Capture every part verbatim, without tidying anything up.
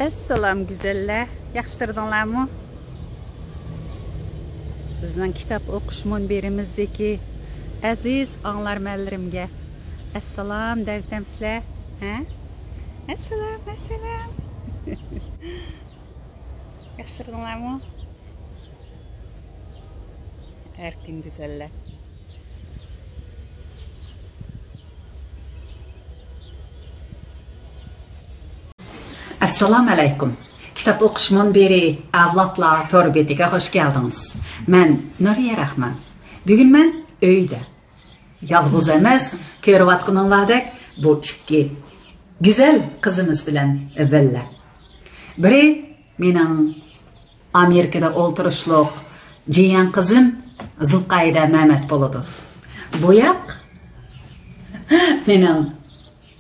ئەسسالام گۈزەللەر، ياخشى تۇردۇڭلارمۇ؟ بىزنىڭ كىتاب ئوقۇش مۇنبىرىمىزدىكى ئەزىز ئاڭلارمەنلىرىمگە ئەسسالام دەۋېتەمسىلەر؟ ھە؟ ئەسسالام، ئەسسالام. ياخشى تۇردۇڭلارمۇ؟ ئەركىن گۈزەللەر. ئەسسالامۇ ئەلەيكۇم. كىتاب ئوقۇش مۇنبىرى ئەۋلادلار تور بېتىگە خۇش كەلدىڭىز. مەن نۇرىيە راخمان. بۈگۈن مەن ئۆيدە. يالغۇز ئەمەس، كۆرۈۋاتقىنىڭلاردەك بۇ ئىككى گۈزەل قىزىمىز بىلەن بىللە. بىرى مېنىڭ ئامېرىكىدا ئولتۇرۇشلۇق جىيەن قىزىم زۇلقەيدە مەمەت بولىدۇ. بۇ ياق مېنىڭ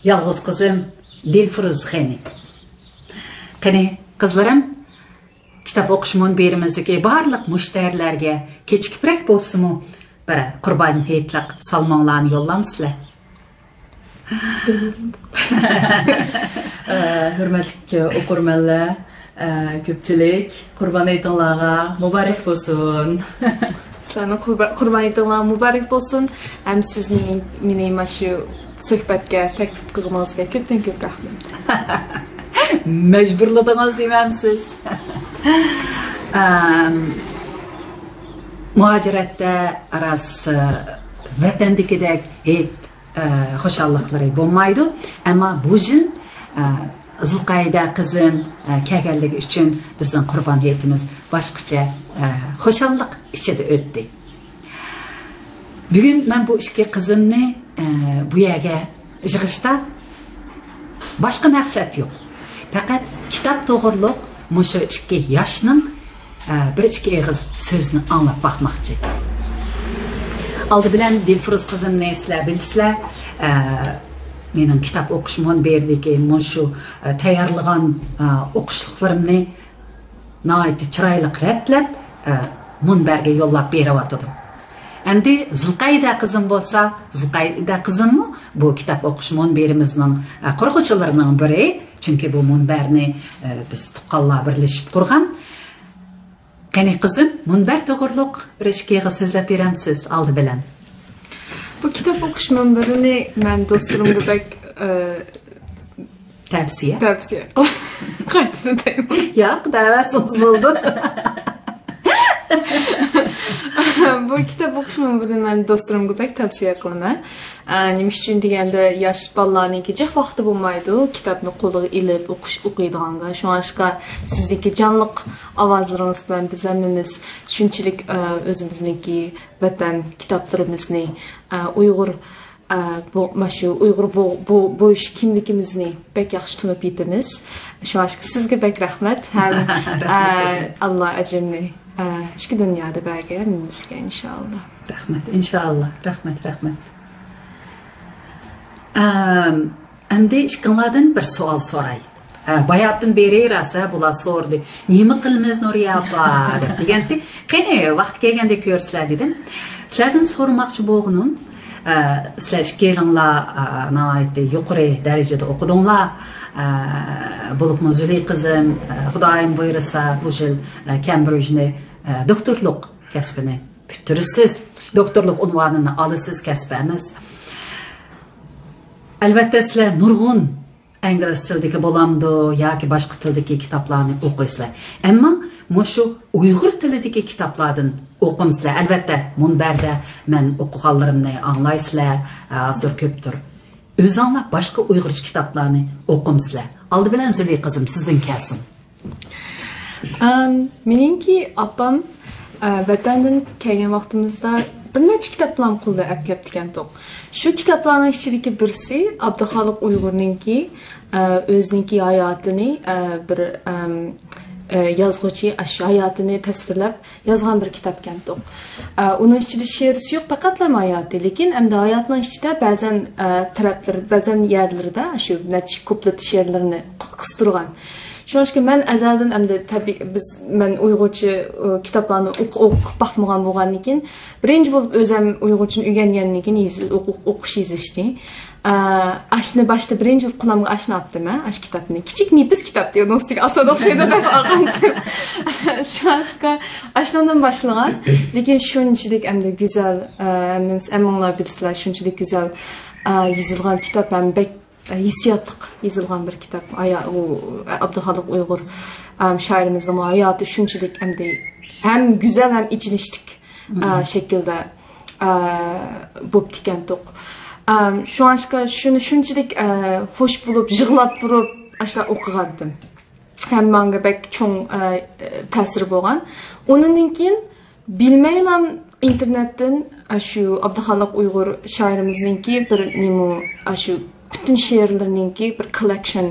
يالغۇز قىزىم دىلفۇرۇز خېنىم. قېنى، قىزلىرىم، كىتاب ئوقۇش مۇنبىرىمىزدىكى بارلىق مۇشتەرىلەرگە كېچىكىپرەك بولسىمۇ، بىر قۇربان ھېيتلىق سالىمىڭلارنى يوللامسىلەر؟ ئە، ھۆرمەتلىك ئوقۇرمەنلەر، ئە، كۆپچىلىك، قۇربان ھېيتىڭلارغا مۇبارەك بولسۇن. سىلەرنىڭ قۇربا-، قۇربان ھېيتىڭلار مۇبارەك بولسۇن. ھەم سىز مېنى، مېنى مانا شۇ سۆھبەتكە تەكلىپ قىلغىنىڭىزغا كۆپتىن كۆپ رەھمەت. مەجبۇرلىدىڭىز دېمەمسىز؟ ئەم، مۇھاجىرەتتە راست، ئە، ۋەتەندىكىدەك ھېيت، ئە، خۇشاللىقلىرى بولمايدۇ. ئەمما بۇ يىل، ئە، زۇلقەيدە قىزىم، ئە، كەلگەنلىكى ئۈچۈن بىزنىڭ قۇربان ھېيتىمىز باشقىچە، ئە، خۇشاللىق ئىچىدە ئۆتتى. بۈگۈن مەن بۇ ئىككى قىزىمنى، ئە، بۇ يەرگە يىغىشتا باشقا مەقسەت يوق. پەقەت كىتاب توغرۇلۇق مۇشۇ ئىككى ياشنىڭ، ئە، بىر ئىككى ئېغىز سۆزىنى ئاڭلاپ باقماقچى. ئالدى بىلەن دىلفۇرۇز قىزىمنى سىلەر بىلىسىلەر. ئە، مېنىڭ كىتاب ئوقۇش مۇنبىرىدىكى مۇشۇ، ئە، تەييارلىغان، ئە، ئوقۇشلۇقلىرىمنى ناھايىتى چىرايلىق رەتلەپ، ئە، مۇنبەرگە يوللاپ بېرىۋاتىدۇ. ئەمدى زۇلقەيدە قىزىم بولسا، زۇلقەيدە قىزىممۇ بۇ كىتاب ئوقۇش مۇنبىرىمىزنىڭ، ئە، قۇرغۇچىلىرىنىڭ بىرى. چۈنكى بۇ مۇنبەرنى، ئە، بىز تۇغقانلار بىرلىشىپ قۇرغان. قېنى قىزىم، مۇنبەر توغرۇلۇق بىر ئىككى ئېغىز سۆزلەپ بېرەمسىز ئالدى بىلەن؟ بۇ كىتاب ئوقۇش مۇنبىرىنى مەن دوستلىرىمغا بەك، ئە، تەۋسىيە. تەۋسىيە قىل-، قايتىدىن دەيمەن. ياق، دەۋەرسىڭىز بولىدۇ. بۇ كىتاب ئوقۇش مۇنبىرىنى مەن دوستلىرىمغا بەك تەۋسىيە قىلىمەن. ئە، نېمە ئۈچۈن دېگەندە، ياش بالىلارنىڭكى جىق ۋاقتى بولمايدۇ، كىتابنى قولىغا ئېلىپ ئوقۇش، ئوقۇيدىغانغا. شۇڭلاشقا سىزنىڭكى جانلىق ئاۋازلىرىڭىز بىلەن بىز ھەممىمىز شۇنچىلىك، ئە، ئۆزىمىزنىڭكى ۋەتەن كىتابلىرىمىزنى، ئە، ئۇيغۇر ئە، بۇ، مانا شۇ ئۇيغۇر بو-، بو-، بولۇش كىملىكىمىزنى بەك ياخشى تونۇپ يېتىمىز. شۇڭا سىزگە بەك رەھمەت ھەم، ئە، ئاللا ئەجرىنى، ئە، ئىككى دۇنيادا بەرگەن ھەممىمىزگە، ئىنشائاللا. رەھمەت، ئىنشائاللا. رەھمەت، رەھمەت. ئەم، ئەمدى ئىككىڭلاردىن بىر سوئال سوراي. ھە، باياتتىن بېرى راسا بۇلار سورىدى. نېمە قىلىمىز نۇرىيە ئاپا؟ دەپ دېگەنتى. قېنى، ۋاقتى كەلگەندە كۆرىسىلەر دېدىم. سىلەردىن سورىماقچى بولغىنىم، ئە، سىلەر ئىككىيلىڭلار، ئە، ناھايىتى يۇقىرى دەرىجىدە ئوقۇدۇڭلار. ئە، بولۇپمۇ زۇلى قىزىم، ئە، خۇدايىم بۇيرۇسا بۇ يىل، ئە، كەمبرىجنى، ئە، دوكتورلۇق كەسپىنى پۈتتۈرىسىز. دوكتورلۇق ئۇنۋانىنى ئالىسىز، كەسپى ئەمەس. ئەلۋەتتە، سىلەر نۇرغۇن ئىنگلىز تىلىدىكى بولامدۇ ياكى باشقا تىلدىكى كىتابلارنى ئوقۇيسىلەر. ئەمما مۇشۇ ئۇيغۇر تىلىدىكى كىتابلاردىن ئوقۇمسىلەر. ئەلۋەتتە، مۇنبەردە مەن ئوقۇغانلىرىمنى ئاڭلايسىلەر، ئازدۇر كۆپتۇر. ئۆزۈڭلار باشقا ئۇيغۇرچە كىتابلارنى ئوقۇمسىلەر. ئالدى بىلەن زۇلى قىزىم سىزدىن كەلسۇن. ئەم، مېنىڭكى ئاپام، ئە، ۋەتەندىن كەلگەن ۋاقتىمىزدا بىر نەچچە كىتابلارنى قولىدا ئەپ كەپتىكەنتۇق. شۇ كىتابلارنىڭ ئىچىدىكى بىرسى ئابدۇخالىق ئۇيغۇرنىڭكى، ئە، ئۆزىنىڭكى ھاياتىنى، ئە، بىر، ئەم، ئە، يازغۇچى ئاشۇ ھاياتىنى تەسۋىرلەپ يازغان بىر كىتابكەنتۇق. ئە، ئۇنىڭ ئىچىدە شېئىرىسى يوق، پەقەتلا ھاياتى. لېكىن ئەمدى ھاياتنىڭ ئىچىدە بەزەن، ئە، تەرەپلىرى، بەزەن يەرلىرىدە شۇ نەچچە كۇپلېت شېئىرلىرىنى قىستۇرغان. شۇڭلاشقا مەن ئەزەلدىن ئەمدى تەبىئىي، بىز، مەن ئۇيغۇرچە، ئۇ، كىتابلارنى ئوق-، ئوقۇپ باقمىغان بولغاندىن كېيىن، بىرىنچى بولۇپ ئۆزۈم ئۇيغۇرچىنى ئۆگەنگەندىن كېيىن يېزىل-، ئوقۇ-، ئوقۇش يېزىشنى. ئا، ئاشۇنى باشتا بىرىنچى بولۇپ قولۇمغا ئاشۇنى ئاپتىم، ھە، ئاشۇ كىتابنى. كىچىك نېپىز كىتاب دېگەن ئۇستىگە ئاسان ئوخشايدۇ دەپ ئالغانتىم. شۇڭلاشقا ئاشۇنىڭدىن باشلىغان. لېكىن شۇنچىلىك ئەمدى گۈزەل، ئا، ھەممىمىز، ھەممىڭلار بىلىسىلەر، شۇنچىلىك گۈزەل، ئا، يېزىلغان كىتاب ھەم بەك ھېسسىياتلىق يېزىلغان بىر كىتاب. ئايا-، ئۇ ئابدۇخالىق ئۇيغۇر، ئەم، شائىرىمىزنىڭ ھاياتى شۇنچىلىك ئەمدى ھەم گۈزەل ھەم ئېچىنىشلىك، ئە، شەكىلدە، ئە، بوپتىكەنتۇق. ئەم، شۇڭلاشقا شۇنى شۇنچىلىك، ئە، خوش بولۇپ، يىغلاپ تۇرۇپ، ئاشۇنداق ئوقۇغانتىم. ھەم ماڭا بەك چوڭ، ئە، تەسىرى بولغان. ئۇنىڭدىن كېيىن بىلمەيلا ئىنتېرنېتتىن ئاشۇ ئابدۇخالىق ئۇيغۇر شائىرىمىزنىڭكى بىر نېمە، ئاشۇ پۈتۈن شېئىرلىرىنىڭكى بىر كوللېكشن،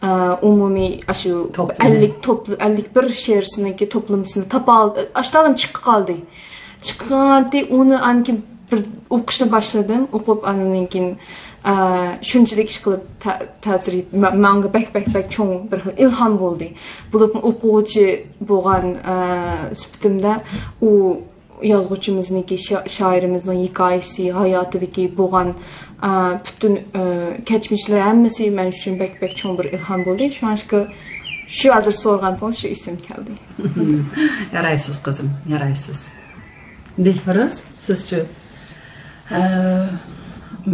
ئە، ئومۇمىي ئاشۇ توپلىمى. ئەللىك توپل-، ئەللىك بىر شېئىرسىنىڭكى توپلىمىسىنى تاپال-، ئاشۇنداق چىقىپ قالدى. چىققانتى ئۇنى ئانكى بىر ئوقۇشنى باشلىدىم. ئوقۇپ ئانىڭدىن كېيىن، ئە، شۇنچىلىك ئىشقىلىپ تە-، تەسىر يېت-، مە-، ماڭا بەك، بەك، بەك چوڭ بىر خىل ئىلھام بولدى. بولۇپمۇ ئوقۇغۇچى بولغان، ئە، سۈپىتىمدە ئۇ يازغۇچىمىزنىڭكى، شا-، شائىرىمىزنىڭ ھېكايىسى، ھاياتىدىكى بولغان، ئە، پۈتۈن، ئە، كەچمىشلىرى ھەممىسى مەن ئۈچۈن بەك، بەك چوڭ بىر ئىلھام بولدى. شۇڭلاشقا شۇ ھازىر سورىغانتىڭىز شۇ ئېسىمگە كەلدى. يارايسىز قىزىم، يارايسىز. دىلفۇرۇز، سىزچۇ؟ ئە،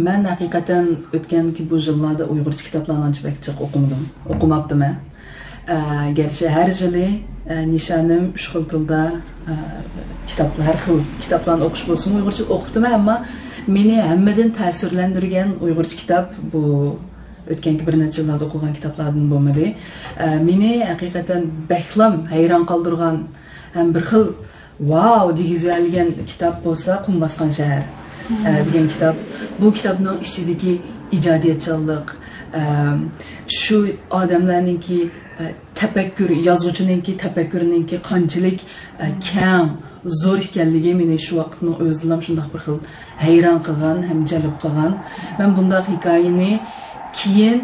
مەن ھەقىقەتەن ئۆتكەنكى بۇ يىللاردا ئۇيغۇرچە كىتابلارنى ئانچە بەك جىق ئوقۇمىدىم. ئوقۇماپتىمەن. ئە، گەرچە ھەر يىلى، ئە، نىشانىم ئۈچ خىل تىلدا، ئە، كىتاب، ھەر خىل كىتابلارنى ئوقۇش بولسىمۇ، ئۇيغۇرچە ئوقۇپتىمەن، ئەمما مېنى ھەممىدىن تەسىرلەندۈرگەن ئۇيغۇرچە كىتاب بۇ ئۆتكەنكى بىر نەچچە يىللاردا ئوقۇغان كىتابلاردىن بولمىدى. ئە، مېنى ھەقىقەتەن بەكلام ھەيران قالدۇرغان ھەم بىر خىل ۋاۋ دېگۈزەلگەن كىتاب بولسا قۇم باسقان شەھەر، ئە، دېگەن كىتاب. بۇ كىتابنىڭ ئىچىدىكى ئىجادىيەتچانلىق، ئە، شۇ ئادەملەرنىڭكى، ئە، تەپەككۇر، يازغۇچىنىڭكى تەپەككۇرىنىڭكى قانچىلىك، ئە، كەڭ، زور ئىكەنلىكى مېنى شۇ ۋاقىتنىڭ ئۆزىدىلا شۇنداق بىر خىل ھەيران قىلغان ھەم جەلپ قىلغان. مەن بۇنداق ھېكايىنى كېيىن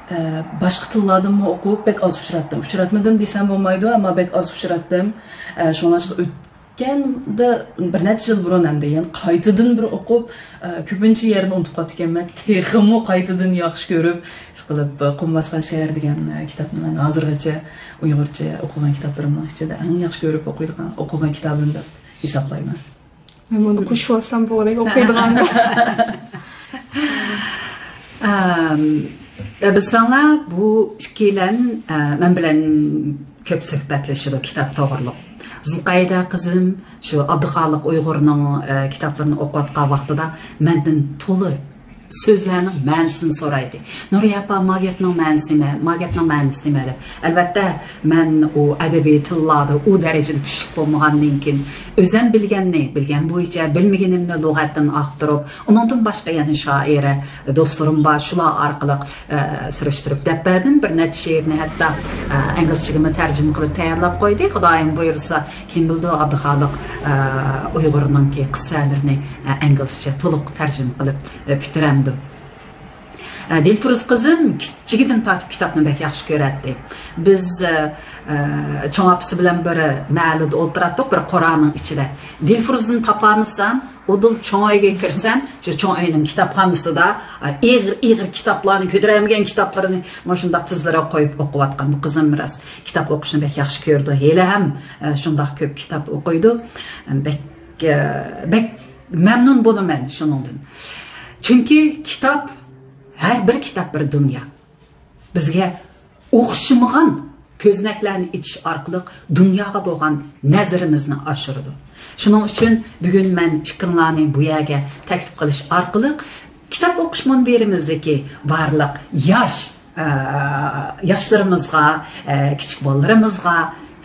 ئە، باشقا تىللاردىنمۇ ئوقۇپ بەك ئاز ئۇچراتتىم. ئۇچراتمىدىم دېسەم بولمايدۇ، ئەمما بەك ئاز ئۇچراتتىم. ئە، شۇڭلاشقا ئۆتكەندە بىر نەچچە يىل بۇرۇن ئەمدى يەنە قايتىدىن بىر ئوقۇپ، ئە، كۆپىنچە يەرنى ئۇنتۇپ قاپتىكەنمەن. تېخىمۇ قايتىدىن ياخشى كۆرۈپ، ئىشقىلىپ، قۇم باسقان شەھەر دېگەن، ئە، كىتابنى مەن ھازىرغىچە ئۇيغۇرچە ئوقۇغان كىتابلىرىمنىڭ ئىچىدە ئەڭ ياخشى كۆرۈپ ئوقۇيدىغان، ئوقۇغان كىتابىم دەپ ھېسابلايمەن. مەن بۇنى قوشۇۋالسام بولغۇدەك ئوقۇيدىغان. ئەم، ئە، بىلسەڭلار، بۇ ئىككىيلەن، ئە، مەن بىلەن كۆپ سۆھبەتلىشىدۇ كىتاب توغرۇلۇق. زۇلقەيدە قىزىم شۇ ئابدۇخالىق ئۇيغۇرنىڭ، ئە، كىتابلىرىنى ئوقۇۋاتقان ۋاقتىدا مەندىن تولا سۆزلەرنىڭ مەنىسىنى سورايتتى. «نۇرىيە ئاپا، ما گەپنىڭ مەنىسى نېمە؟ ما گەپنىڭ مەنىسى نېمە؟» دەپ. ئەلۋەتتە، مەن ئۇ ئەدەبىي تىللاردا ئۇ دەرىجىدە كۈچلۈك بولمىغاندىن كېيىن، ئۆزەم بىلگەننى بىلگەن بويىچە، بىلمىگىنىمنى لۇغەتتىن ئاختۇرۇپ، ئۇنىڭدىن باشقا يەنە شائىرە دوستلىرىم بار، شۇلار ئارقىلىق، ئە، سۈرۈشتۈرۈپ دەپ بەردىم. بىر نەچچە شېئىرنى ھەتتا، ئە، ئىنگلىزچىگىمۇ تەرجىمە قىلىپ تەييارلاپ قويدى. خۇدايىم بۇيرۇسا، كىم بىلىدۇ، ئابدۇخالىق، ئە، ئۇيغۇرنىڭكى قىسسەلىرىنى، ئە، ئىنگلىزچە تولۇق تەرجىمە قىلىپ، ئە، پۈتتۈرەمدۇ. ئە، دىلفۇرۇز قىزىم كىچىكىدىن تارتىپ كىتابنى بەك ياخشى كۆرەتتى. بىز، ئە، ئە، چوڭ ئاپىسى بىلەن بىر مەھەللىدە ئولتۇراتتۇق، بىر قورانىڭ ئىچىدە. دىلفۇرۇزنى تاپالمىسام، ئۇدۇل چوڭ ئۆيگە كىرسەم، شۇ چوڭ ئۆينىڭ كىتابخانىسىدا، ئە، ئېغىر، ئېغىر كىتابلارنى، كۆتۈرەلمىگەن كىتابلىرىنى مۇشۇنداق تىزلىرىغا قويۇپ ئوقۇۋاتقان. بۇ قىزىم راست كىتاب ئوقۇشنى بەك ياخشى كۆرىدۇ. ھېلىھەم، ئە، شۇنداق كۆپ كىتاب ئوقۇيدۇ. بەك، ئە، بەك مەمنۇن بولىمەن شۇنىڭدىن. چۈنكى كىتاب، ھەر بىر كىتاب بىر دۇنيا. بىزگە ئوخشىمىغان كۆزنەكلەرنى ئېچىش ئارقىلىق دۇنياغا بولغان نەزىرىمىزنى ئاشۇرىدۇ. شۇنىڭ ئۈچۈن بۈگۈن مەن ئىككىڭلارنى بۇ يەرگە تەكلىپ قىلىش ئارقىلىق كىتاب ئوقۇش مۇنبىرىمىزدىكى بارلىق ياش، ئە، ياشلىرىمىزغا، ئە، كىچىك بالىلىرىمىزغا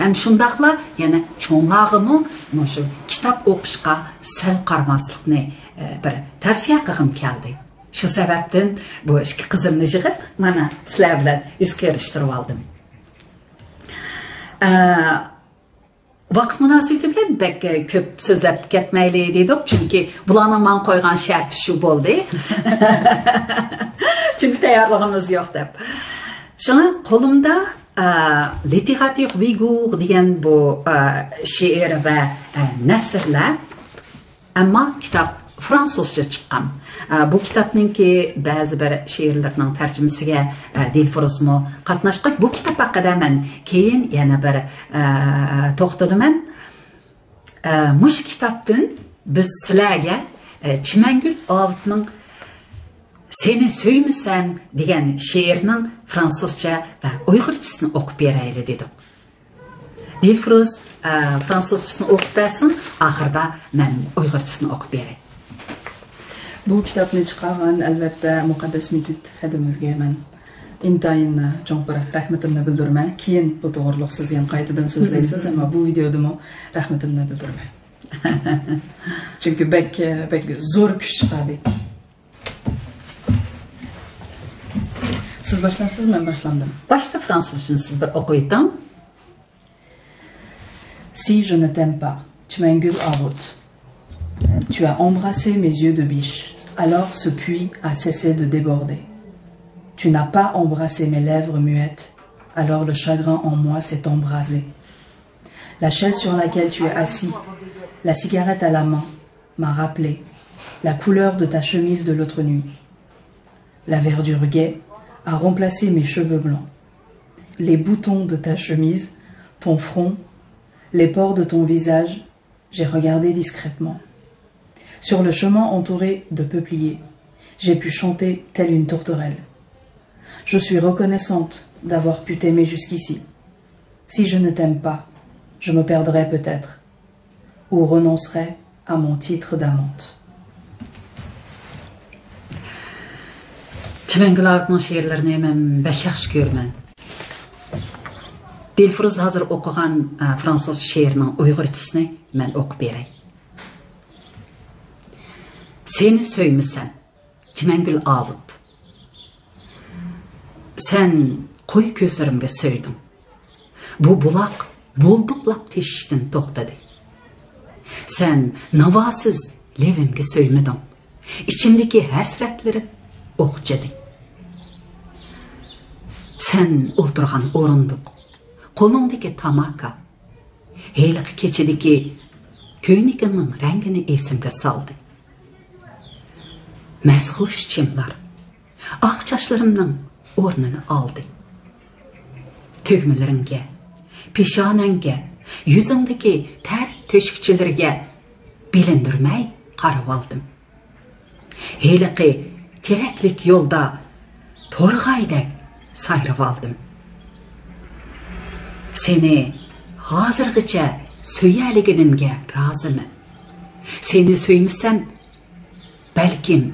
ھەم شۇنداقلا يەنە چوڭلارغىمۇ مۇشۇ كىتاب ئوقۇشقا سەل قارىماسلىقنى، ئە، بىر تەۋسىيە قىلغۇم كەلدى. شۇ سەۋەبتىن بۇ ئىككى قىزىمنى يىغىپ، مانا، سىلەر بىلەن يۈز كۆرۈشتۈرۈۋالدىم. ئە، ۋاقىت مۇناسىۋىتى بىلەن بەك كۆپ سۆزلەپ كەتمەيلى دېدۇق، چۈنكى بۇلارنىڭ ماڭا قويغان شەرتى شۇ بولدى. چۈنكى تەييارلىقىمىز يوق دەپ. شۇڭا قولۇمدا ئە، لىتېراتۇر ئۇيغۇر دېگەن بۇ، ئە، شېئىر ۋە، ئە، نەسرلەر، ئەمما كىتاب فرانسۇزچە چىققان. ئە، بۇ كىتابنىڭكى بەزى بىر شېئىرلىرىنىڭ تەرجىمىسىگە، ئە، دىلفۇرۇزمۇ قاتناشقان. بۇ كىتاب ھەققىدە مەن كېيىن يەنە بىر، ئە، توختىلىمەن. ئە، مۇشۇ كىتابتىن بىز سىلەرگە، ئە، چىمەنگۈل ئاۋۇتنىڭ سېنى سۆيمىسەم دېگەن شېئىرنىڭ فرانسۇزچە ۋە ئۇيغۇرچىسىنى ئوقۇپ بېرەيلى دېدۇق. دىلفۇرۇز، ئە، فرانسۇزچىسىنى ئوقۇپ بەرسۇن، ئاخىرىدا مەن ئۇيغۇرچىسىنى ئوقۇپ بېرەي. بۇ كىتابنى چىقارغان، ئەلۋەتتە، مۇقەددەس مىجىت خەدىمىزگە مەن ئىنتايىن چوڭقۇر رەھمىتىمنى بىلدۈرىمەن. كېيىن بۇ توغرۇلۇق سىز يەنە قايتىدىن سۆزلەيسىز، ئەمما بۇ ۋىدېودىمۇ رەھمىتىمنى بىلدۈرىمەن. چۈنكى بەك، بەك زور كۈچ چىقاردى. سىز باشلامسىز، مەن باشلامدىم؟ باشتا فرانسۇزچىنى سىز بىر ئوقۇۋېتىڭ. Si je ne t'aime pas, Chimangul Avut. Tu as embrassé mes yeux de biche, alors ce puits a cessé de déborder. Tu n'as pas embrassé mes lèvres muettes, alors le chagrin en moi s'est embrasé. La chaise sur laquelle tu es assis, la cigarette à la main, m'a rappelé la couleur de ta chemise de l'autre nuit. La verdure gaie a remplacé mes cheveux blancs. Les boutons de ta chemise, ton front, les pores de ton visage, j'ai regardé discrètement. Sur le chemin entouré de peupliers, j'ai pu chanter telle une tourterelle. Je suis reconnaissante d'avoir pu t'aimer jusqu'ici. Si je ne t'aime pas, je me perdrai peut-être, ou renoncerai à mon titre d'amante. چىمەنگۈل ئاۋۇتنىڭ شېئىرلىرىنى مەن بەك ياخشى كۆرىمەن. دىلفۇرۇز ھازىر ئوقۇغان، ئە، فرانسۇزچە شېئىرنىڭ ئۇيغۇرچىسىنى مەن ئوقۇپ بېرەي. سېنى سۆيمىسەم، چىمەنگۈل ئاۋۇت. سەن قوي كۆزلىرىمگە سۆيدۈڭ. بۇ بۇلاق بولدۇقلاپ تېشىشتىن توختىدى. سەن ناۋاسىز لېۋىمگە سۆيمىدىڭ. ئىچىمدىكى ھەسرەتلىرىم ئوخچىدى. سەن ئولتۇرغان ئورۇندۇق، قولۇڭدىكى تاماكا، ھېلىقى كېچىدىكى كۆينىكىڭنىڭ رەڭگىنى ئېسىمگە سالدى. مەسخۇش چىملار ئاق چاچلىرىمنىڭ ئورنىنى ئالدى. تۈگمىلىرىڭگە، پېشانەڭگە، يۈزۈڭدىكى تەر تۆشۈكچىلىرىگە بىلىندۈرمەي قارىۋالدىم. ھېلىقى تېرەكلىك يولدا تورغايدەك سايرىۋالدىم. سېنى ھازىرغىچە سۆيەلىگىنىمگە رازىمەن. سېنى سۆيمىسەم، بەلكىم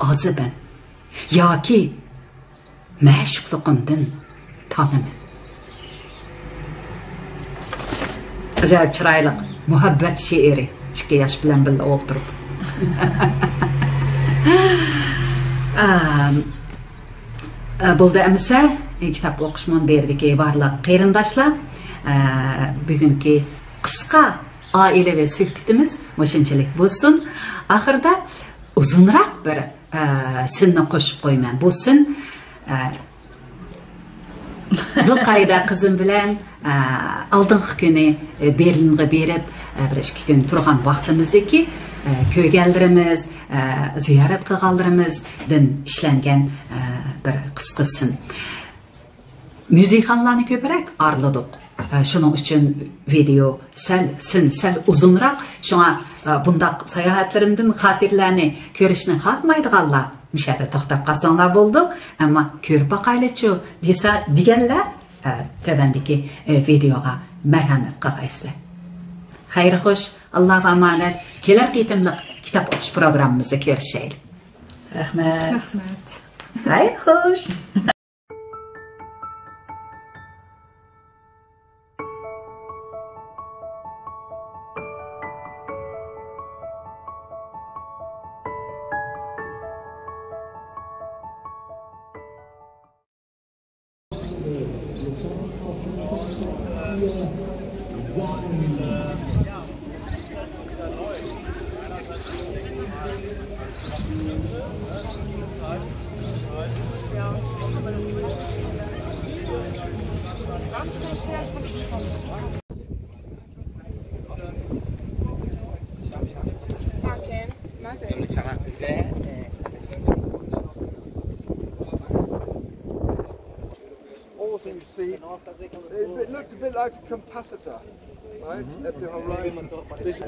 ئازىمەن ياكى مەشۇقلۇقۇمدىن تانىمەن. ئاجايىپ چىرايلىق مۇھەببەت شېئىرى، ئىككى ياش بىلەن بىللە ئولتۇرۇپ. ئام، ئە، بولدى ئەمىسە، كىتاب ئوقۇشمۇ بېرىدىكى بارلىق قېرىنداشلار. ئە، بۈگۈنكى قىسقا ئائىلىۋى سۆھبىتىمىز مۇشۇنچىلىك بولسۇن. ئاخىرىدا ئۇزۇنراق بىر، ئە، سىننى قوشۇپ قويىمەن. بۇ سىن، ئە، زۇلقەيدە قىزىم بىلەن، ئە، ئالدىنقى كۈنى، ئە، بېرلىنغا بېرىپ، ئە، بىر ئىككى كۈن تۇرغان ۋاقتىمىزدىكى، ئە، كۆرگەنلىرىمىز، ئە، زىيارەت قىلغانلىرىمىزدىن ئىشلەنگەن، ئە، بىر قىسقا سىن. مۇزېيخانىلارنى كۆپرەك ئارىلىدۇق. ئە، شۇنىڭ ئۈچۈن ۋىدېئو سەل، سىن سەل ئۇزۇنراق. شۇڭا، ئە، بۇنداق ساياھەتلىرىمدىن خاتىرىلەرنى كۆرۈشنى خالىمايدىغانلار مۇشۇ يەردە توختاپ قالساڭلار بولىدۇ. ئەمما كۆرۈپ باقايلىچۇ دېسە، دېگەنلەر، ئە، تۆۋەندىكى، ئە، ۋىدېئوغا مەرھەمەت قىلغايسىلەر. خەير خوش، ئاللاغا ئامانەت. كېلەر قېتىملىق كىتاب ئوقۇش پروگراممىمىزدا كۆرۈشەيلى. رەھمەت. رەھمەت. خەير خوش. All things see, it, it looks a bit like a capacitor, right? At the horizon. This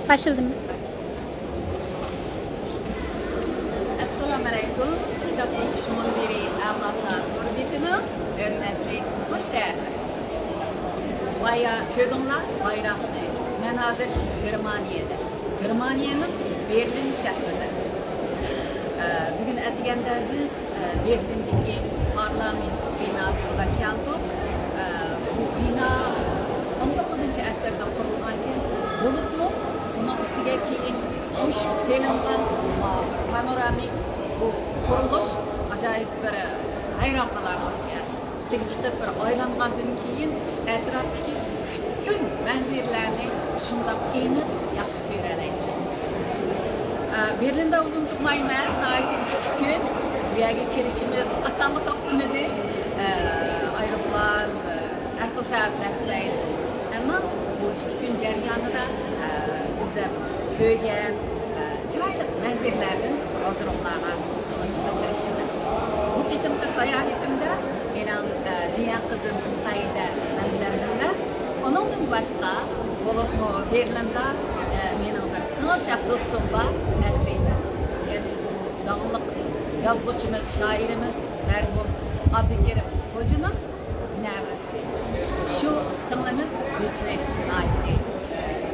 باشلىدىم. ئەسسالامۇئەلەيكۇم. كىتاب ئوقۇش مۇنبىرى ئەۋلادلار تور بېتىنىڭ ھۆرمەتلىك مۇشتەرىلىرى. بايا كۆردۈڭلار بايراقنى. مەن ھازىر گېرمانىيەدە. گېرمانىيەنىڭ بېرلىن شەھىرىدە. ئە، بۈگۈن ئەتىگەندە بىز، ئە، بېرلىندىكى پارلامېنت بىناسىغا كەلدۇق. ئە، بۇ بىنا ئون توققۇزىنچى ئەسىردە قۇرۇلغانىكەن. بولۇپمۇ بۇنىڭ ئۈستىگە كېيىن قوشۇپ سېلىنغان پانورامىك بۇ قۇرۇلۇش ئاجايىپ بىر ھەيران قالارلىقكەن. ئۈستىگە چىقىپ بىر ئايلانغاندىن كېيىن ئەتراپتىكى پۈتۈن مەنزىرىلەرنى شۇنداق ئېنىق ياخشى كۆرەلەيتتىڭىز. ئە، بېرلىندا ئۇزۇن تۇرمايمەن، ناھايىتى ئىككى كۈن. بۇ يەرگە كېلىشىمىز ئاسانغا توختىمىدى. ئە، ئايروپىلان، ئە، ھەر خىل سەۋەبلەر تۈپەيلى. ئەمما بۇ ئىككى كۈن جەريانىدا، ئە، ئۆزۈم كۆرگەن، ئە، چىرايلىق مەنزىرىلەردىن ھازىرلارغا سۇنۇشقا تىرىشىمەن. بۇ قېتىمقى ساياھىتىمدە مېنىڭ، ئە، جىيەن قىزىم زۇبەيدە مەن بىلەن بىللە. ئۇنىڭدىن باشقا، بولۇپمۇ بېرلىندا، ئە، مېنىڭ بىر سىڭىلچاق دوستۇم بار، ئەترىبە. يەنى بۇ داڭلىق يازغۇچىمىز، شائىرىمىز مەرھۇم ئابدۇكېرىم خوجىنىڭ نەۋرىسى. شۇ سىڭلىمىز بىزنى ناھايىتى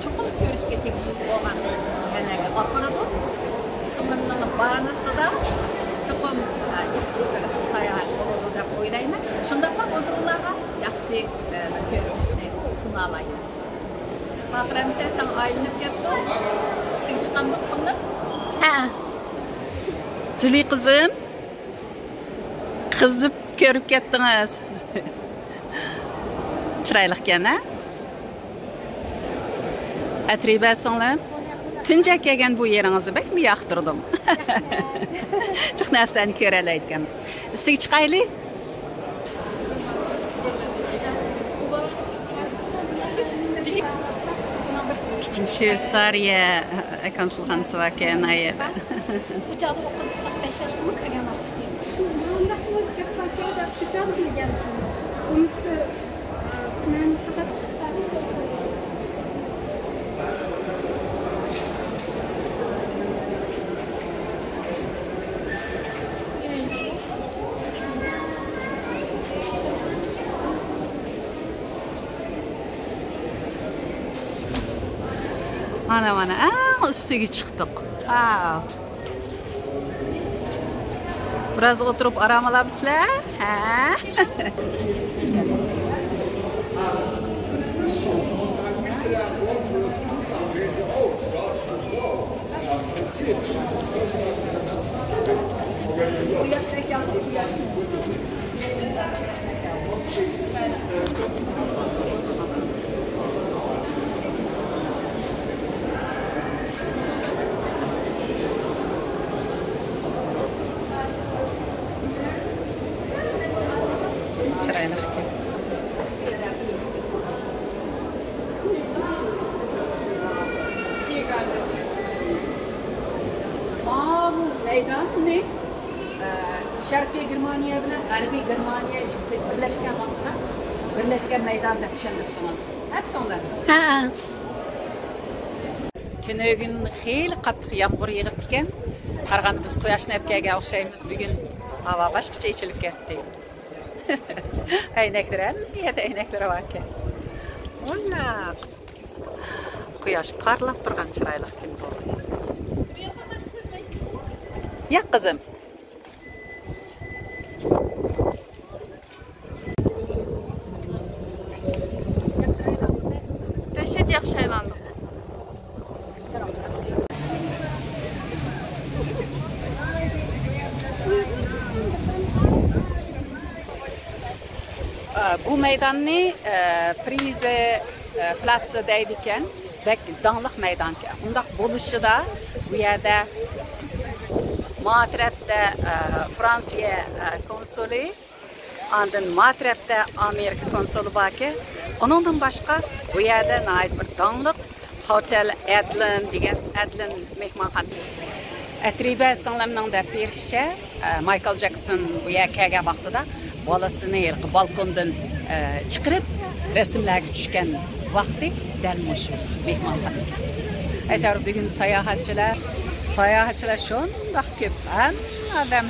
چوقۇم كۆرۈشكە تېگىشلىك بولغان يەرلەرگە ئاپىرىدۇ. سىڭلىمنىڭ باھانىسىدا چوقۇم، ئە، ياخشى بىر ساياھەت بولىدۇ دەپ ئويلايمەن. شۇنداقلا ھۇزۇرۇڭلارغا ياخشى، ئە، بىر كۆرۈنۈشنى سۇنالايمەن. پاقىر ئەمىسە تەڭ ئايلىنىپ كەپتۇ. ئۈستىگە چىقامدۇق سىڭلىم؟ ھەئە. زۈلى قىزىم. قىزىپ كۆرۈپ كەتتىڭىز. چىرايلىقكەن، ھە؟ ئەترىبە سىڭلىم، تۇنجى كەلگەن بۇ يېرىڭىزنى بەكمۇ ياقتۇردۇم. جىق نەرسىلەرنى كۆرەلەيدىكەنمىز. ئۈستىگە چىقايلى. شۇ سارىيە كونسۇلخانىسى باركەن، ئايە. بۇ چاغدا ئۇ قىز قىرىق بەش ياشقىمۇ كىرگەن ۋاقتى. شۇ، مۇنداق بولۇپ كەتكەنكەن دەپ شۇ چاغدا بىلگەنتىم. ئۇنىسى، مەن پەقەت مانا، مانا، ئەڭ ئۈستىگە چىقتۇق. ۋاۋ. بىراز ئولتۇرۇپ ئارام ئالامسىلەر؟ ھە؟ چىرايلىق ئىكەن. ماۋۇ مەيداننى، ئە، شەرقىي گېرمانىيە بىلەن غەربىي گېرمانىيە ئىككىسى بىرلەشكەن ۋاقتىدا بىرلەشكەن مەيدان دەپ چۈشەندۈرسىڭىز. ھە، سىڭلىم؟ ھە. تۈنۈگۈن خېلى قاتتىق يامغۇر يېغىپتىكەن. قارىغاندا بىز قۇياشنى ئەپ كەلگەن ئوخشايمىز. بۈگۈن ھاۋا باشقىچە ئېچىلىپ كەتتى. ئەينەكلىرى، ھەممە يەردە ئەينەكلىرى باركەن. ۋاللا. قۇياش پارلاپ تۇرغان چىرايلىق كۈن بۇ. ياق، قىزىم. دەھشەت ياخشى ئايلاندۇق. ئە، بۇ مەيداننى، ئە، پرىزە ئە، پلاتسى دەيدىكەن، بەك داڭلىق مەيدانكەن. ئۇنداق بولۇشىدا بۇ يەردە ما تەرەپتە، ئە، فرانسىيە، ئە، كونسۇلى، ئاندىن ما تەرەپتە ئامېرىكا كونسۇلى باركەن. ئۇنىڭدىن باشقا بۇ يەردە ناھايىتى بىر داڭلىق ھوتېل ئەدلىن دېگەن ئەدلىن مېھمانخانىسى. ئەترىبە سىڭلىمنىڭ دەپ بېرىشىچە، ئە، مايكل جاكسون بۇ يەرگە كەلگەن ۋاقتىدا بالىسىنى ھېلىقى بالكوندىن، ئە، چىقىرىپ، رەسىملەرگە چۈشكەن ۋاقتى دەل مۇشۇ مېھمانخانا. ئەيتەر بۈگۈن ساياھەتچىلەر، ساياھەتچىلەر شۇنداق كۆپ، ھەممە ئادەم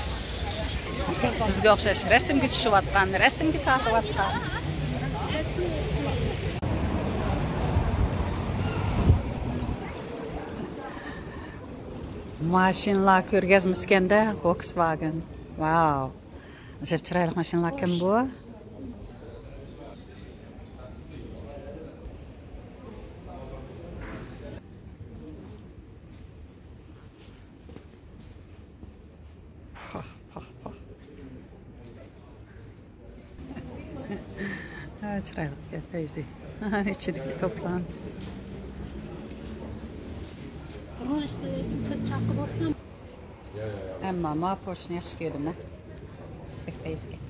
بىزگە ئوخشاش رەسىمگە چۈشۈۋاتقان، رەسىمگە تارتىۋاتقان. ماشىنىلار كۆرگەزمىسىكەندە، Volkswagen. ۋاو. ئەجەب چىرايلىق ماشىنىلاركەن بۇ. پاھ، پاھ، پاھ. ھە، چىرايلىق گەپ، پەيزى. ئىچىدىكى توپلام. ئەمما ما پورشىنى ياخشى كۆردۈم مەن. بەك پەيزىكەن.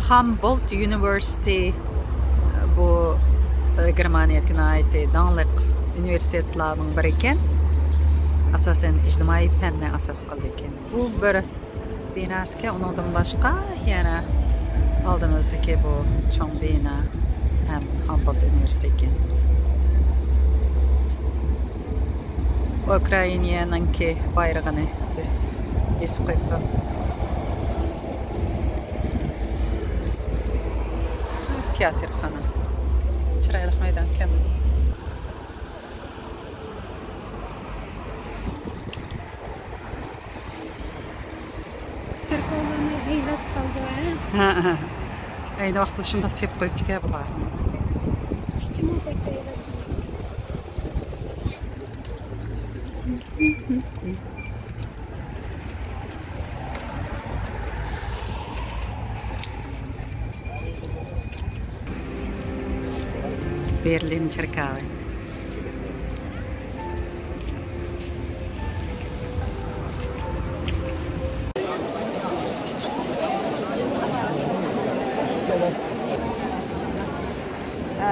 خامبولت يۇنىۋېرسىتېتى، بۇ، ئە، گېرمانىيەدىكى ناھايىتى داڭلىق ئۇنىۋېرسىتېتلارنىڭ بىرى ئىكەن. ئاساسەن ئىجتىمائىي پەننى ئاساس قىلىدىكەن. بۇ بىر بىناسىكەن، ئۇنىڭدىن باشقا يەنە ئالدىمىزدىكى بۇ چوڭ بىنا ھەم خامبولت ئۇنىۋېرسىتېتى ئىكەن. ئۇكرائىنانىڭكى بايرىقىنى بېس-، بېسىپ قويۇپتۇ. تىياتىرخانا. چىرايلىق مەيدانكەن. تۈركلەرنى ھەيرەت سالدى، ھە؟ ھە، ھە. ئەينى ۋاقىتتا شۇنداق سېلىپ قويۇپتىكەن بۇلار. ئىچىمۇ بەك ھەيرەت. بېرلىن چېركاۋى. ئە،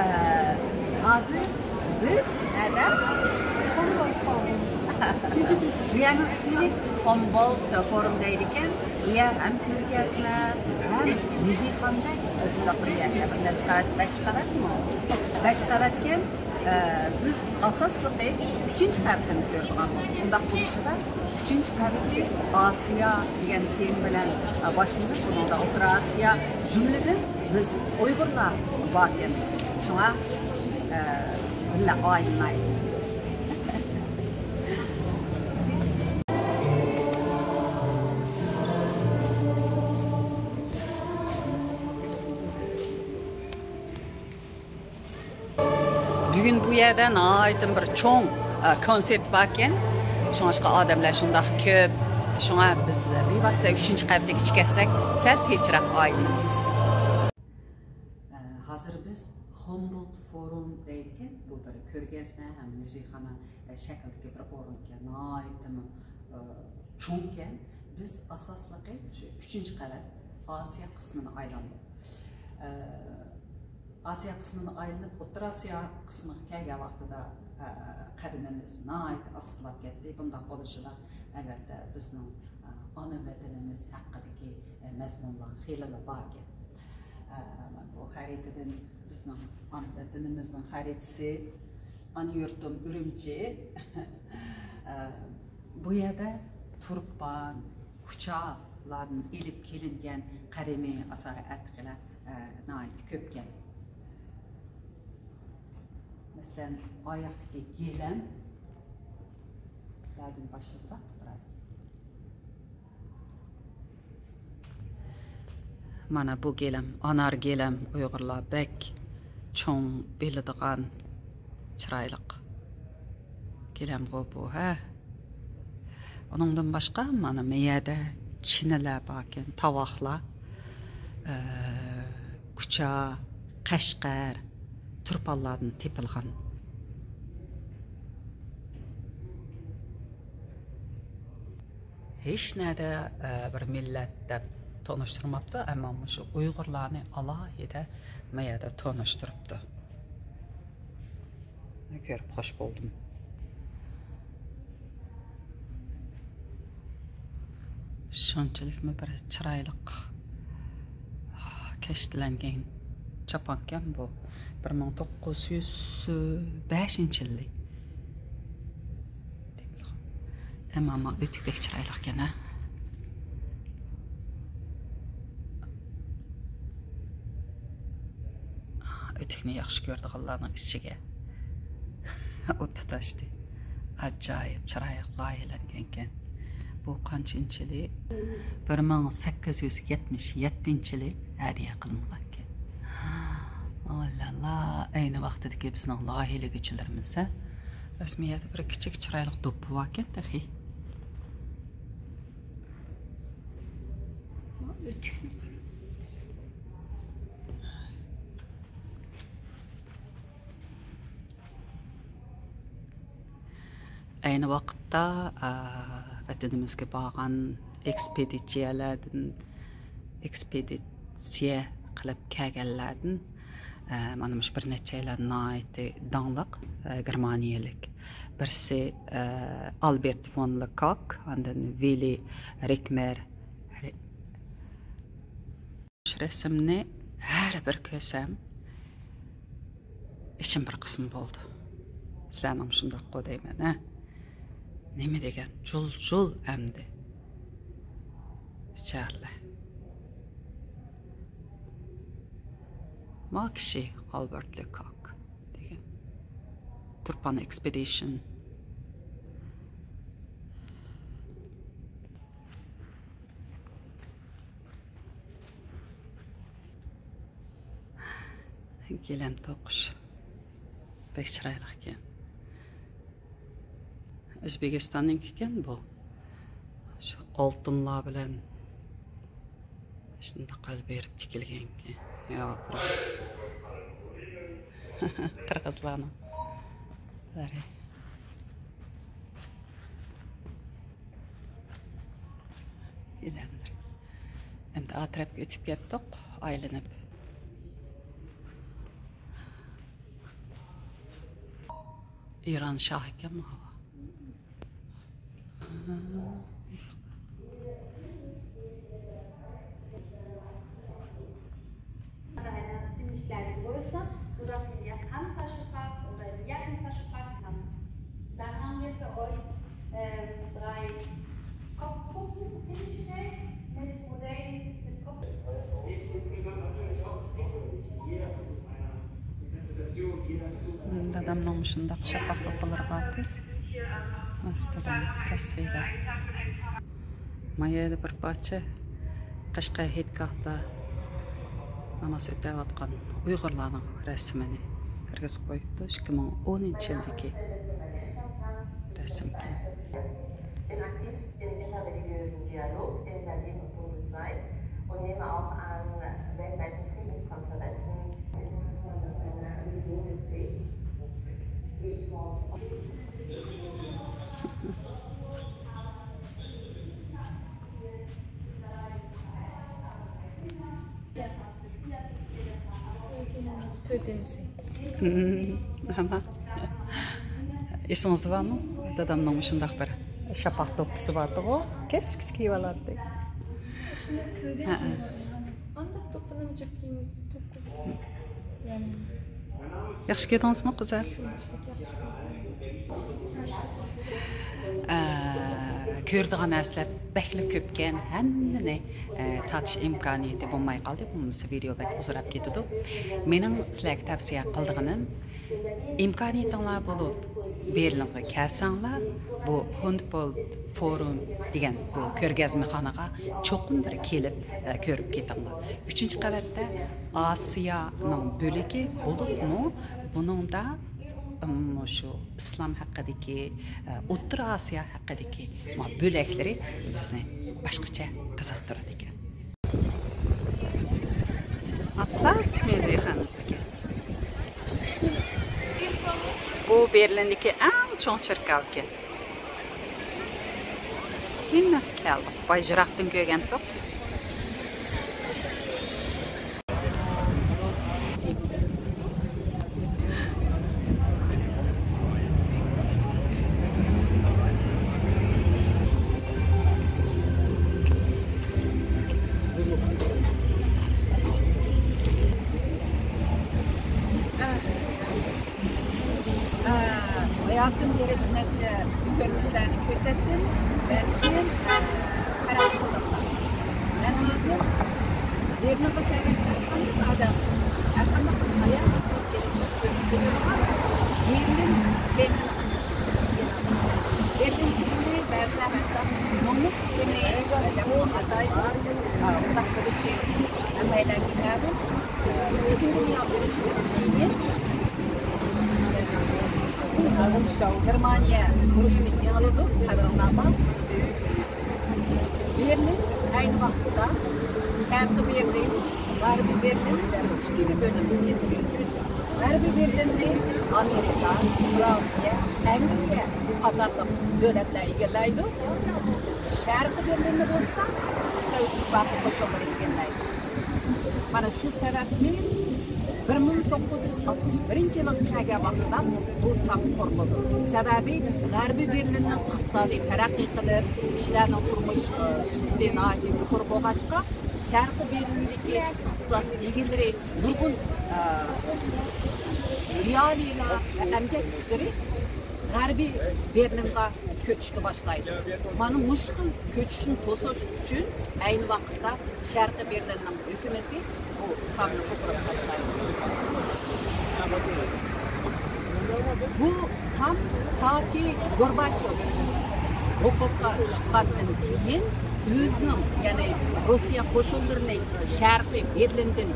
ھازىر بىز نەدە؟ بۇ يەرنىڭ ئىسمىنى خومبولت فورۇم دەيدىكەن. بۇ يەر ھەم كۆرگەزمە، ھەم مۇزېيخانىدەك شۇنداق بىر يەر. بىر نەچچە قەۋەت، بەش قەۋەتمۇ؟ بەش قەۋەتكەن. ئە، بىز ئاساسلىقى ئۈچىنچى قەۋىتىنى كۆرىدىغان بولدۇق. ئۇنداق بولۇشىدا ئۈچىنچى قەۋىتى ئاسىيا دېگەن تېما بىلەن، ئە، باشلىنىپ، بۇنىڭدا ئوتتۇرا ئاسىيا، جۈملىدىن بىز ئۇيغۇرلار باركەنمىز. شۇڭا، ئە، بىللە ئايلىنايلى. بۈگۈن بۇ يەردە ناھايىتى بىر چوڭ، ئە، كونسېرت باركەن. شۇڭلاشقا ئادەملەر شۇنداق كۆپ. شۇڭا بىز بىۋاسىتە ئۈچىنچى قەۋىتىگە چىقىپ كەتسەك، سەل تېزراق ئايلىنىمىز. ئە، ھازىر بىز خومبولت فورۇم دەيدىكەن، بۇ بىر كۆرگەزمە ھەم مۇزېيخانا، ئە، شەكلىدىكى بىر ئورۇنكەن، ناھايىتىمۇ، ئە، چوڭكەن. بىز ئاساسلىقى شۇ ئۈچىنچى قەۋەت ئاسىيا قىسمىنى ئايلاندۇق. ئە، ئاسىيا قىسمىنى ئايلىنىپ، ئوتتۇرا ئاسىيا قىسمىغا كەلگەن ۋاقتىدا، ئە، قەدىمىمىز ناھايىتى ئاستىلاپ كەتتى. بۇنداق بولۇشىدا، ئەلۋەتتە، بىزنىڭ، ئە، ئانا ۋەتىنىمىز ھەققىدىكى، ئە، مەزمۇنلار خېلىلا باركەن. ئە، بۇ خەرىتىدىن بىزنىڭ ئانا ۋەتىنىمىزنىڭ خەرىتىسى، ئانا يۇرتۇم ئۈرۈمچى. ئە، بۇ يەردە تۇرپان، كۇچالاردىن ئېلىپ كېلىنگەن قەدىمىي ئاسارە ئەتىقىلەر، ئە، ناھايىتى كۆپكەن. مەسىلەن، ئاياقتىكى گىلەملەردىن باشلىساق بىراز. مانا بۇ گىلەم، ئانار گىلەم، ئۇيغۇرلار بەك چوڭ بىلىدىغان، چىرايلىق. گىلەمغۇ بۇ، ھە؟ ئۇنىڭدىن باشقا مانا مەيەدە چىنىلەر باركەن، تاۋاقلار، ئە، كۇچا، قەشقەر، تۇرپانلاردىن تېپىلغان. ھېچ نەدە، ئە، بىر مىللەت دەپ تونۇشتۇرماپتۇ، ئەمما مۇشۇ ئۇيغۇرلارنى ئالاھىدە مەيەدە تونۇشتۇرۇپتۇ. كۆرۈپ خوش بولدۇم. شۇنچىلىكمۇ بىر چىرايلىق كەشتىلەنگەن چاپانكەن بۇ. بىر مىڭ توققۇز يۈز بەشىنچى يىلى. ئەمما ئۆتۈك بەك چىرايلىقكەن، ھە؟ ئۆتۈكنى ياخشى كۆرىدىغانلارنىڭ ئىچىگە ئوت تۇتاشتى. ئاجايىپ چىرايلىق لايىھەلەنگەنكەن. بۇ قانچىنچى يىلى؟ بىر مىڭ سەككىز يۈز يەتمىش يەتتىنچى يىلى ھەدىيە قىلىنغانكەن. ئاللالا، ئەينى ۋاقتىدىكى بىزنىڭ لايىھەلىگۈچىلىرىمىز، ھە؟ رەسمىيەتتە بىر كىچىك چىرايلىق دوپپا باركەن تېخى. ئەينى ۋاقىتتا، ئا، ۋەتىنىمىزگە بارغان ئېكسپېدىتسىيەلەردىن، ئېكسپېدىتسىيە قىلىپ كەلگەنلەردىن، ئا، مانا مۇشۇ بىر نەچچەيلەن ناھايىتى داڭلىق، ئا، گېرمانىيەلىك. بىرسى، ئا، ئالبېرت فون لېكوك، ئاندىن ۋىللى رىكمېر. شۇ رەسىمنى ھەر بىر كۆرسەم، ئىچىم بىر قىسما بولىدۇ. سىلەرنىڭ شۇنداققۇ دەيمەن، ھە؟ نېمە دېگەن جۇل-جۇل ئەمدى. بىچارىلەر. ما كىشى ئالبېرت لېكوك دېگەن. تۇرپان ئېكسپېدىشن. گىلەم توقۇش. بەك چىرايلىقكەن. ئۆزبېكىستاننىڭكىكەن بۇ. شۇ ئالتۇنلار بىلەن شۇنداق قىلىپ بېرىپ تىكىلگەنكەن. ياپراق. قىرغىزلارنىڭ. ئەمدى ئا تەرەپكە ئۆتۈپ كەتتۇق، ئايلىنىپ. ئىران شاھى ئىكەنمۇ ھاۋا؟ Hat eine ziemlich kleine Größe, sodass sie in die Handtasche passt oder in die Jackentasche passt. Dann haben wir für euch, ähm, drei Kopfpuppen hingestellt mit Modellen, mit Kopf. دادامنىڭ مۇشۇنداق شاپاق دوپپىلىرى باركەن. دادامنىڭ تەسۋىرى. ما يەردە بىر پارچە قەشقەر ھېيتگاھتا ناماز ئۆتەۋاتقان ئۇيغۇرلارنىڭ رەسىمىنى كىرگۈزۈپ قويۇپتۇ. ئىككى مىڭ ئونىنچى يىلدىكى رەسىمكەن. Bin aktiv im interreligiösen Dialog in Berlin und bundesweit und nehme auch an weltweiten Friedenskonferenzen. Ist von meiner Religion geprägt, wie ich morgens تۆتىنچىسى. ئەسىڭىزدە بارمۇ؟ دادامنىڭ مۇشۇنداق بىر شاپاق دوپپىسى بارتىغۇ، كىچىك كىچىك كىيىۋالاتتى. شۇنى كۆرگەن. ھەئە. ئانداق دوپپىنىمۇ جىق كىيمەيسىز، دوپپا. ياخشى كۆردىڭىزمۇ، قىزلار؟ ئە، كۆرىدىغان نەرسىلەر بەكلا كۆپكەن، ھەممىنى، ئە، تارتىش ئىمكانىيىتى بولماي قالدى. بولمىسا ۋىدېئو بەك ئۇزىراپ كېتىدۇ. مېنىڭ سىلەرگە تەۋسىيە قىلىدىغىنىم، ئىمكانىيىتىڭلار بولۇپ، بېرلىنغا كەلسەڭلار، بۇ ھوندپول فورۇم دېگەن بۇ كۆرگەزمىخانىغا چوقۇم بىر كېلىپ، ئە، كۆرۈپ كېتىڭلار. ئۈچىنچى قەۋەتتە ئاسىيانىڭ بۆلىكى بولۇپمۇ بۇنىڭدا، مۇشۇ ئىسلام ھەققىدىكى، ئە، ئوتتۇرا ئاسىيا ھەققىدىكى ما بۆلەكلىرى بىزنى باشقىچە قىزىقتۇرىدىكەن. ئاتلاس مۇزېيخانىسىكەن. بۇ بېرلىندىكى ئەڭ چوڭ چېركاۋكەن. دېمەك، كەلدۇق. باي يىراقتىن كۆرگەنتۇق. ھاياتىم بېرى بىر نەچچە كۆرۈنۈشلەرنى كۆرسەتتىم. بەلكىم، ئە، پەرەز قىلدىڭلار. مەن ھازىر بېرلىنغا كەلگەن ھەرقانداق ئادەم، ھەرقانداق بىر ساياھەتچى كېلىپ كۆرۈپ كېتىدىغان بېرلىن تېمىنى، بېرلىن تېمىنى بەزىلەر ھەتتا نومۇس تېمى دەپمۇ ئاتايدۇ. ئە، ئۇنداق بولۇشى ھەممەيلەنگە مەلۇم. ئىككىنچى دۇنيا ئۇرۇشىدىن كېيىن گېرمانىيە ئۇرۇشنى يېڭىلىدۇ، خەۋىرىڭلار بار. بېرلىن ئەينى ۋاقىتتا شەرقىي بېرلىن، غەربىي بېرلىن دەپ ئىككىگە بۆلۈنۈپ كېتىدۇ. غەربىي بېرلىننى ئامېرىكا، فرانسىيە، ئەنگلىيە قاتارلىق دۆلەتلەر ئىگىلەيدۇ. شەرقىي بېرلىننى بولسا سوۋېت ئىتتىپاقى قوشۇنلىرى ئىگىلەيدۇ. مانا شۇ سەۋەبتىن بىر مىڭ توققۇز يۈز ئاتمىش بىرىنچى يىلىغا كەلگەن ۋاقتىدا بۇ تام قۇرۇلىدۇ. سەۋەبى، غەربىي بېرلىننىڭ ئىقتىسادى تەرەققىي قىلىپ، كىشىلەرنىڭ تۇرمۇش، ئە، سۈپىتى ناھايىتى يۇقىرى بولغاچقا، شەرقىي بېرلىندىكى ئىختىساس ئىگىلىرى، نۇرغۇن، ئە، زىيالىيلار ۋە ئەمگەك كۈچلىرى غەربىي بېرلىنغا كۆچۈشكە باشلايدۇ. مانا مۇشۇ خىل كۆچۈشنى توسۇش ئۈچۈن ئەينى ۋاقىتتا شەرقىي بېرلىننىڭ ھۆكۈمىتى بۇ تامنى قوپۇرۇپ تاشلايدۇ. بۇ تام تاكى گورباچوف ھوقۇققا چىققاندىن كېيىن ئۆزىنىڭ، يەنى روسىيە قوشۇنلىرىنى شەرقىي بېرلىندىن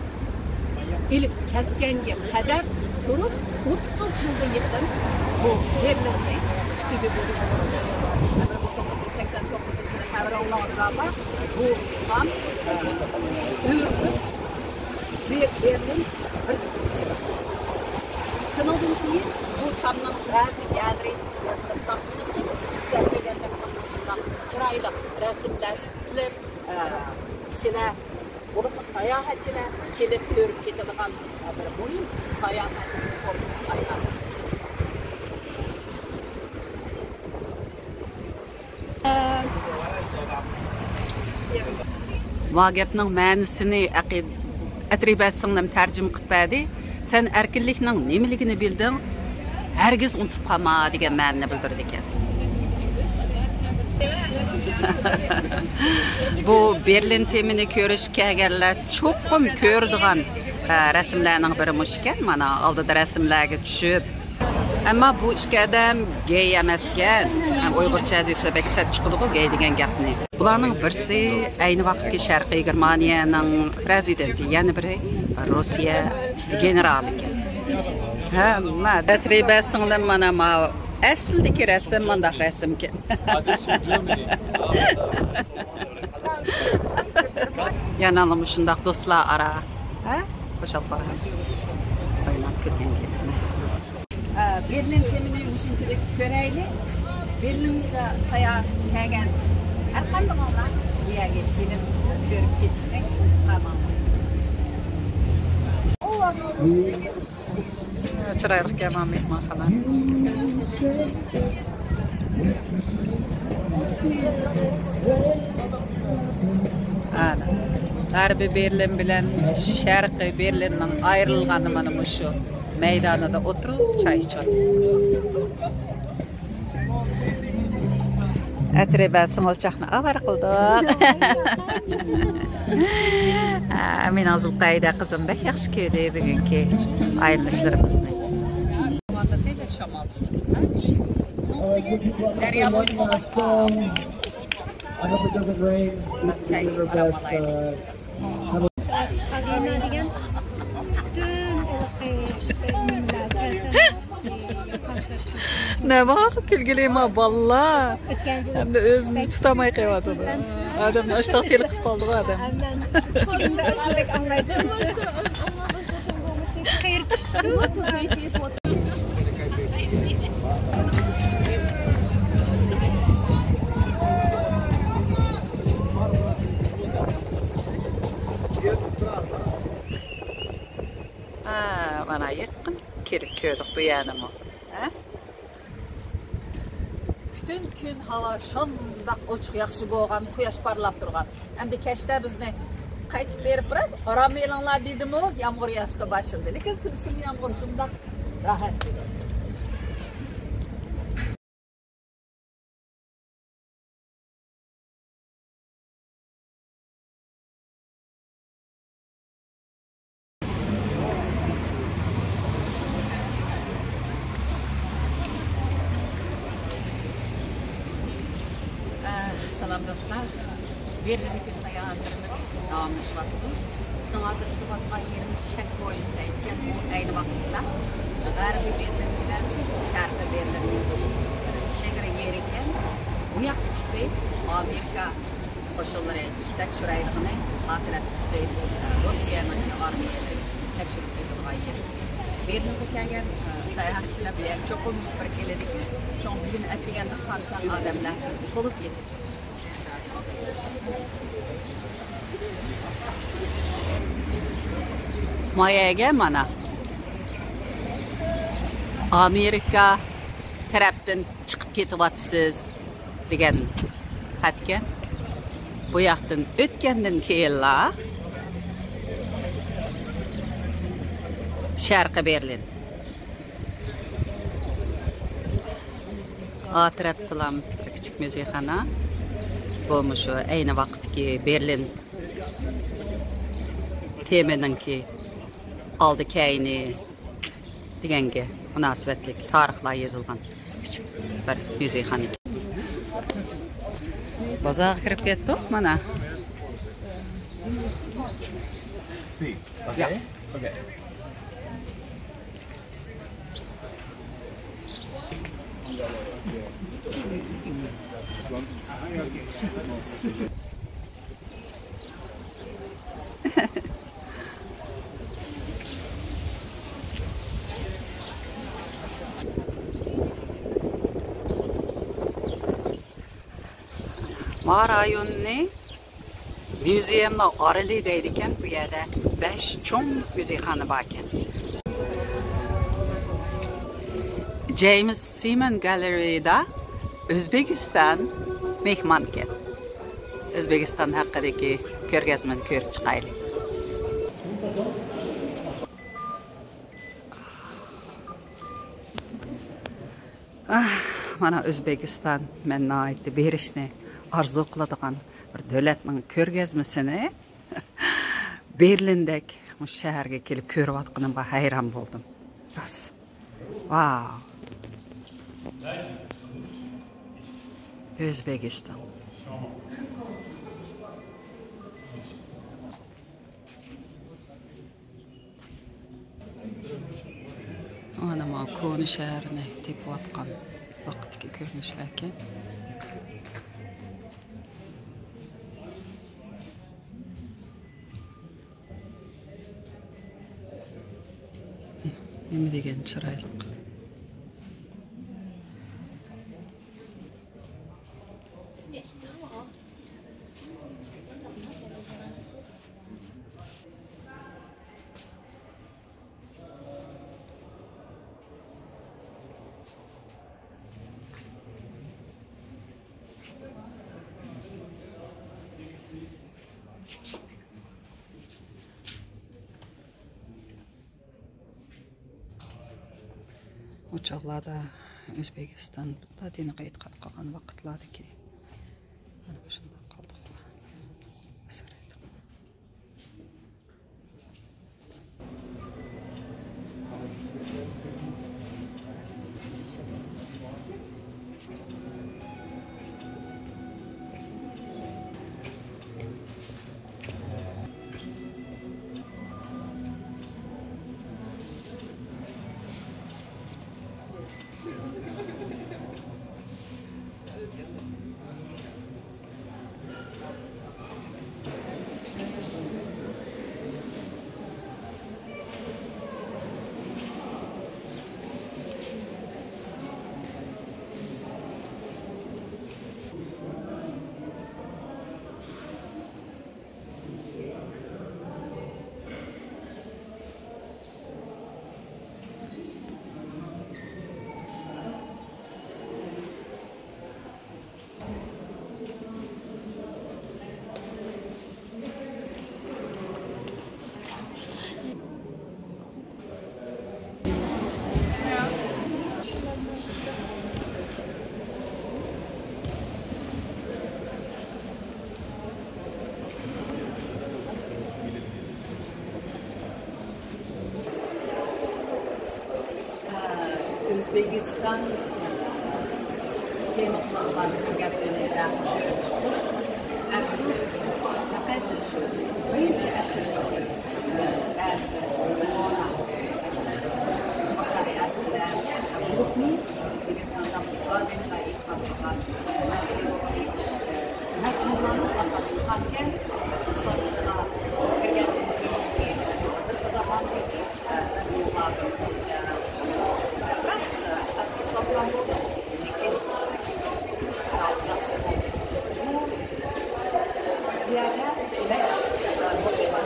ئېلىپ كەتكەنگە قەدەر تۇرۇپ، ئوتتۇز يىلغا يېقىن بۇ بېرلىننى ئىككىگە بۆلۈپ، بىر مىڭ توققۇز يۈز سەكسەن توققۇزىنچى يىلى خەۋىرىڭلاردا بار، بۇ تام ئۆرۈلۈپ، بېرلىن بىر. شۇنىڭدىن كېيىن بۇ تامنىڭ بەزى يەرلىرى يەنە ساقلىنىپ تۇرۇپ، سەن دېگەندەك مۇشۇنداق چىرايلىق رەسىملەر سىزىلىپ، ئە، كىشىلەر، بولۇپمۇ ساياھەتچىلەر كېلىپ كۆرۈپ كېتىدىغان، ئە، بىر مۇھىم ساياھەت ئورنىغا ئايلاندى. ما گەپنىڭ مەنىسىنى ئەقىد-، ئەترىبە سىڭلىم تەرجىمە قىلىپ بەردى. سەن ئەركىنلىكنىڭ نېمىلىكىنى بىلدىڭ، ھەرگىز ئۇنتۇپ قالما دېگەن مەنىنى بىلدۈرىدىكەن. بۇ بېرلىن تېمىنى كۆرۈشكە كەلگەنلەر چوقۇم كۆرىدىغان، ئە، رەسىملەرنىڭ بىرى مۇشۇكەن. مانا ئالدىدا رەسىملەرگە چۈشۈپ، ئەمما بۇ ئىككى ئادەم گەي ئەمەسكەن. ئۇيغۇرچە دېسە بەك سەت چىقىدىغۇ گەي دېگەن گەپنى. بۇلارنىڭ بىرسى ئەينى ۋاقىتتىكى شەرقىي گېرمانىيەنىڭ پرېزىدېنتى، يەنە بىرى روسىيە گېنېرالى ئىكەن. ھە، ما، تەجرىبە سىڭلىم، مانا ما ئەسلىدىكى رەسىم مانداق رەسىمكەن. يەنە مۇشۇنداق دوستلار ئارا، ھە؟ خۇشال-خۇرام ئويناپ كۈلگەن گېپىنى. ئە، بېرلىن تېمىنى مۇشۇنچىلىك كۆرەيلى. بېرلىنگە ساياھەتكە كەلگەن ھەرقاندىقىڭلار بۇ يەرگە كېلىپ كۆرۈپ كېتىشنى ئۇنتۇپ قالماڭلار. چىرايلىقكەن مانا مېھمانخانا. ئەنە، غەربىي بېرلىن بىلەن شەرقىي بېرلىننىڭ ئايرىلغانى مانا مۇشۇ مەيدانىدا ئولتۇرۇپ چاي ئىچىۋاتىمىز. ئەترىبە سىڭىلچاقنى ئاۋارە قىلدۇق. ھە، مېنىڭ زۇلقەيدە قىزىم بەك ياخشى كۆردى بۈگۈنكى ئايلىنىشلىرىمىزنى. دەريا بويىدا چاي ئىچىپ ئارام ئالايلى. دېگەن پۈتۈن ھېلىقى نېمىلەر كەلسە نېمە كۈلگىلى ما باللا. ئەمدى ئۆزىنى تۇتالماي قېلىۋاتىدۇ. ئادەمنى ئاشتاق تېلىقىپ قالدىغۇ ئادەم. ھە، مانا يېقىن كېلىپ كۆردۇق بۇ يەرنىمۇ. ھە؟ پۈتۈن كۈن ھاۋا شۇنداق ئوچۇق، ياخشى بولغان، قۇياش پارلاپ تۇرغان. ئەمدى كەچتە بىزنى قايتىپ بېرىپ بىراز ئارام ئېلىڭلار دېدىمۇ، يامغۇر يېغىشقا باشلىدى. لېكىن سىم-سىم يامغۇر شۇنداق راھەت ئىدى. ئە، سالام دوستلار. بېرلىندىكى ساياھەتلىرىمىز داۋاملىشىۋاتىدۇ. بىزنىڭ ھازىر تۇرۇۋاتقان يېرىمىز چېك پوينت دەيدىكەن، بۇ ئەينى ۋاقىتتا غەربىي بېرلىن بىلەن شەرقىي بېرلىننىڭكى چېگرا يېرى ئىكەن. بۇ ياقتىكىسى ئامېرىكا قوشۇنلىرى تەكشۈرەيدىغىنى، ئا تەرەپتىكىسى روسىيەنىڭ ئارمىيەلىرى تەكشۈرۈپ بېقىدىغان يېرى. بېرلىنغا كەلگەن، ئە، ساياھەتچىلەر بىلەن چوقۇم بىر كېلىدىكەن. شۇڭا بۈگۈن ئەتىگەندىن قارىساڭ ئادەملەر تولۇپ يېتىپتۇ. مايەگە مانا ئامېرىكا تەرەپتىن چىقىپ كېتىۋاتىسىز دېگەن خەتكەن. بۇ ياقتىن ئۆتكەندىن كېيىنلا شەرقىي بېرلىن. ئا تەرەپتىلا بىر كىچىك مۇزېيخانا. بۇ مۇشۇ ئەينى ۋاقىتتىكى بېرلىن تېمىنىڭكى ئالدى كەينى دېگەنگە مۇناسىۋەتلىك تارىخلار يېزىلغان كىچىك بىر مۇزېيخانا ئىكەن. بازارغا كىرىپ كەتتۇق مانا. ما رايوننى مۇزېيلار ئارىلى دەيدىكەن، بۇ يەردە بەش چوڭ مۇزېيخانا باركەن. جېيمس سىمون گالېرېيىدا ئۆزبېكىستان مېھمانكەن. ئۆزبېكىستان ھەققىدىكى كۆرگەزمىنى كۆرۈپ چىقايلى. ئاھ، مانا ئۆزبېكىستان، مەن ناھايىتى بېرىشنى ئارزۇ قىلىدىغان بىر دۆلەتنىڭ كۆرگەزمىسىنى بېرلىندەك مۇشۇ شەھەرگە كېلىپ كۆرۈۋاتقىنىمغا ھەيران بولدۇم. راست. ۋاو. ئۆزبېكىستان. مانا ما كونا شەھەرنى تېپىۋاتقان ۋاقىتتىكى كۆرۈنۈشلەركەن. نېمە دېگەن چىرايلىق. ئۇ چاغلاردا ئۆزبېكىستان بۇددا دىنىغا ئېتىقاد قىلغان ۋاقىتلاردىكى مانا مۇشۇنداق قالدۇقلار. رېگىستان تېما قىلىنغان كۆرگەزمىنى كۆرۈپ چىقتۇق. ئەپسۇس، پەقەت شۇ بىرىنچى ئەسىردىكى بەزى بىر نومۇنە مۇسابىقىلەر بولۇپمۇ، ئۆزبېكىستاندا بۇ قانۇنغا ئېتىقاد قىلغان مەسىلىدىكى مەزمۇنلارنىڭ ئاساسىنى تاپكەن، ئىسلامغا كىرگەندىن كېيىنكى ھازىرقى زاماندىكى مەزمۇنلاردىن بىراز ئەپسۇسلانغان بولدۇم. لېكىن ياخشى بولدى. بۇ يەردە بەش مۇزىكا،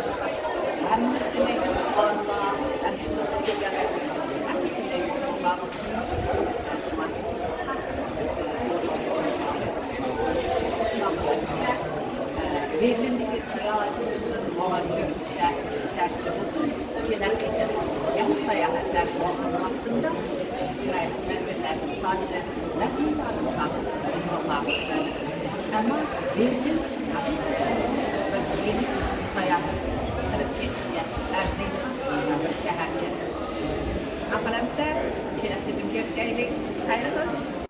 ھەممىسىنى بالىلار ھەم شۇنداق كەلگەنلىرىمىزنىڭ ھەممىسىنى مۇزىكىلارغا سۇنۇپ، شۇڭا قىسقا بېرلىندىكى ساياھىتىمىزدىن بولغان كۆپ شەھەرچە بولسۇن، كېلەر قېتىم يەنە ساياھەتلەردە بولغان ۋاقتىمدا چىرايلىق مەنزىرىلەرنى تارتىپ، مەزمۇنلارنى تارتىپ، ئەمما بېرلىن ھەقىقەتەن بىر يېڭى ساياھەت قىلىپ كېتىشكە ئەرزىيدىغان بىر شەھەركەن. ئاقىلەمسە، كېلەر قېتىم كۆرۈشەيلى. خەير خوش.